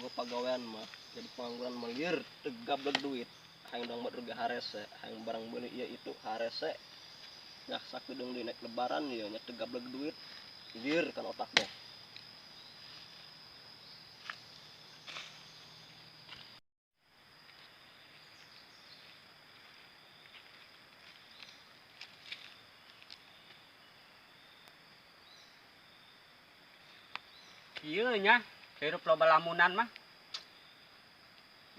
boga pagawean mah jadi pengangguran melir teu gablek duit. Hayang dong batur ge harese, hayang barang beuli ieu itu harese. Nah sakedeung deui naik lebaran ieu nya teu gablek duit. Lieur kan otak teh. Ieu nya hirup loba lamunan mah.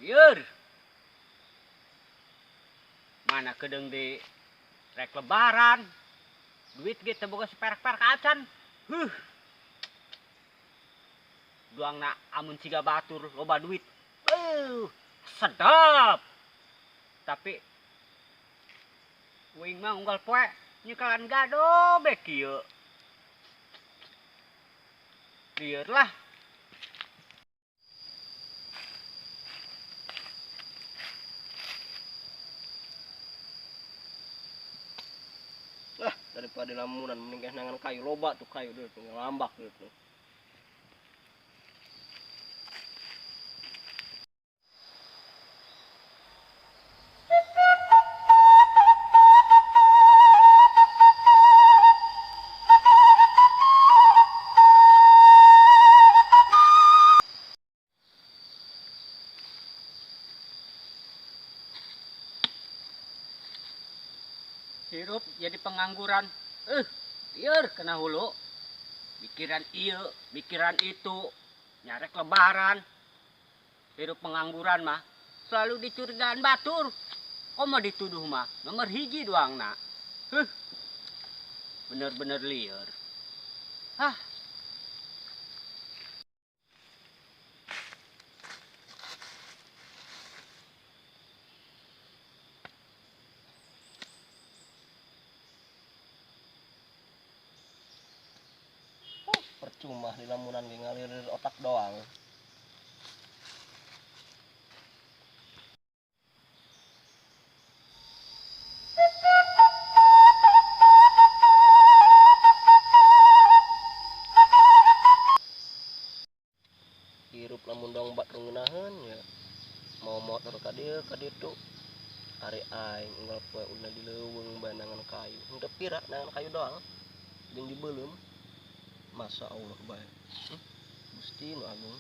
Lieur. Mana kedeung di rek lebaran. Duit ge teu boga saperak-perak acan. Huh. Duangna amun siga batur loba duit. Sedap. Tapi uing mah unggal poe nyekalan gado be kieu. Lieur lah. Lah, daripada lamunan mending keh nangan kayu loba tuh kayu dulu tuh ngelambak dulu tuh. Hirup jadi pengangguran. Lieur kena hulu. Mikiran ieu, mikiran itu, nyarek lebaran. Hirup pengangguran mah selalu dicurigaan batur. Komo dituduh mah nomor hiji doangna. Huh. Bener-bener lieur. Hah. Percuma di lamunan ge ngalir otak doang. Hirup lamun dong bat ngeunaheun ya. Mau motor ka dieu ka ditu. Ari aing unggal poe ulina di leuweung bae nangan kayu. Henteu pira nangan kayu doang. Jeung dibeuleum. Masa Allah bae. Gusti nu agung.